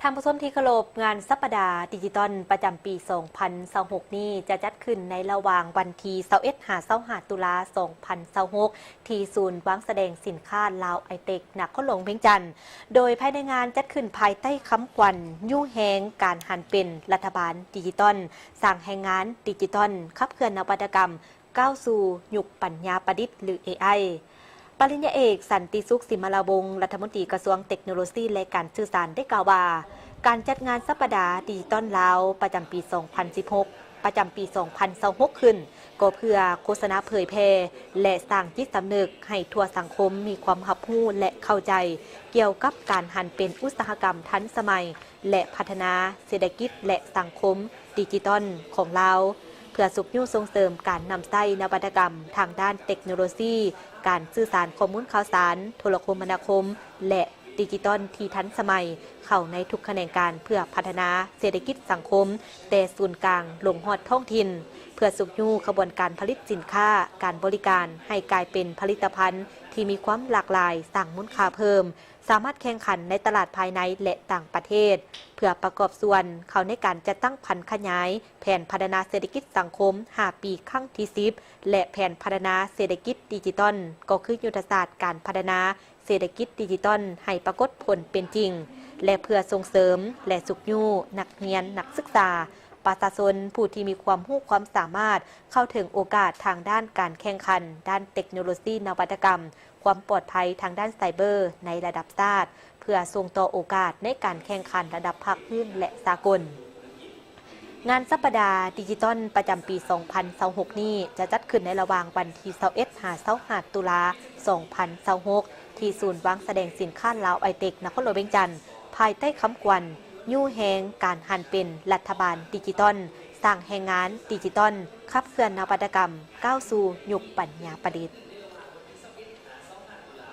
ທ່ານຜູ້ຊົມທີ່ເຄົາລົບ, ງານສັບປະດາດິຈິຕອນປະຈຳປີສອງພັນຊາວຫົກນີ້ ຈະຈັດຂຶ້ນໃນລະຫວ່າງວັນທີຊາວເອັດຫາຊາວຫ້າຕຸລາສອງພັນຊາວຫົກ ທີ່ສູນວາງສະແດງສິນຄ້າລາວໄອເຕັກ ນະຄອນຫຼວງວຽງຈັນ, ໂດຍພາຍໃນງານຈັດຂຶ້ນພາຍໃຕ້ຄຳຂວັນ ຍູ້ແຮງການຫັນເປັນລັດຖະບານດິຈິຕອນ, ສ້າງແຮງງານດິຈິຕອນ, ຂັບເຄື່ອນນະວັດຕະກຳ ກ້າວສູ່ຍຸກປັນຍາປະດິດ ຫຼື ເອໄອ. ປະລິນຍາເອກ ສັນຕິສຸກ ສີມາລາວົງ ລັດຖະມົນຕີກະຊວງເຕັກໂນໂລຊີ ແລະ ການສື່ສານ ໄດ້ກ່າວວ່າ ການຈັດງານສັບປະດາດິຈິຕອນລາວ ປະຈຳປີສອງພັນສິບຫົກ ປະຈຳປີສອງພັນຊາວຫົກຂຶ້ນ ກໍເພື່ອໂຄສະນາເຜີຍແຜ່ ແລະ ສ້າງຈິດສຳນຶກໃຫ້ທົ່ວສັງຄົມມີຄວາມຮັບຮູ້ ແລະ ເຂົ້າໃຈກ່ຽວກັບການຫັນເປັນອຸດສາຫະກຳທັນສະໄໝ ແລະ ພັດທະນາເສດຖະກິດ ແລະ ສັງຄົມດິຈິຕອນຂອງລາວ, ເພື່ອຊຸກຍູ້ສົ່ງເສີມການນຳໃຊ້ນະວັດຕະກຳທາງດ້ານເຕັກໂນໂລຊີ, ການສື່ສານ, ຂໍ້ມູນຂ່າວສານ, ໂທລະຄົມມະນາຄົມ ແລະ ດິຈິຕອນທີ່ທັນສະໄໝ ເຂົ້າໃນທຸກຂະແໜງການ ເພື່ອພັດທະນາເສດຖະກິດສັງຄົມ ແຕ່ສູນກາງລົງຮອດທ້ອງຖິ່ນ, ເພື່ອຊຸກຍູ້ຂະບວນການຜະລິດສິນຄ້າ, ການບໍລິການ ໃຫ້ກາຍເປັນຜະລິດຕະພັນທີ່ມີຄວາມຫຼາກຫຼາຍ, ສ້າງມູນຄ່າເພີ່ມ, ສາມາດແຂ່ງຂັນໃນຕະຫຼາດພາຍໃນ ແລະ ຕ່າງປະເທດ, ເພື່ອປະກອບສ່ວນເຂົ້າໃນການຈັດຕັ້ງຜັນຂະຫຍາຍແຜນພັດທະນາເສດຖະກິດສັງຄົມຫ້າປີຄັ້ງທີສິບ ແລະ ແຜນພັດທະນາເສດຖະກິດດິຈິຕອນ, ກໍຄືຍຸດທະສາດການພັດທະນາເສດຖະກິດດິຈິຕອນໃຫ້ປາກົດຜົນເປັນຈິງ ແລະ ເພື່ອສົ່ງເສີມ ແລະ ຊຸກຍູ້ນັກຮຽນ, ນັກສຶກສາ, ປະຊາຊົນຜູ້ທີ່ມີຄວາມຮູ້ຄວາມສາມາດເຂົ້າເຖິງໂອກາດທາງດ້ານການແຂ່ງຂັນດ້ານເຕັກໂນໂລຊີນະວັດຕະກຳ, ຄວາມປອດໄພທາງດ້ານໄຊເບີໃນລະດັບຊາດ, ເພື່ອສົ່ງຕໍ່ໂອກາດໃນການແຂ່ງຂັນລະດັບພາກພື້ນ ແລະ ສາກົນ. ງານສັບປະດາດິຈິຕອນປະຈຳປີສອງພັນຊາວຫົກນີ້ ຈະຈັດຂຶ້ນໃນລະຫວ່າງວັນທີຊາວເອັດຫາຊາວຫ້າຕຸລາສອງພັນຊາວຫົກ ທີ່ສູນວາງສະແດງສິນຄ້າລາວໄອເຕັກ ນະຄອນຫຼວງວຽງຈັນ, ພາຍໃຕ້ຄຳຂວັນ ຍູ້ແຮງການຫັນເປັນລັດຖະບານດິຈິຕອນ, ສ້າງແຮງງານດິຈິຕອນ, ຂັບເຄື່ອນນະວັດຕະກຳ, ກ້າວສູ່ຍຸກປັນຍາປະດິດ.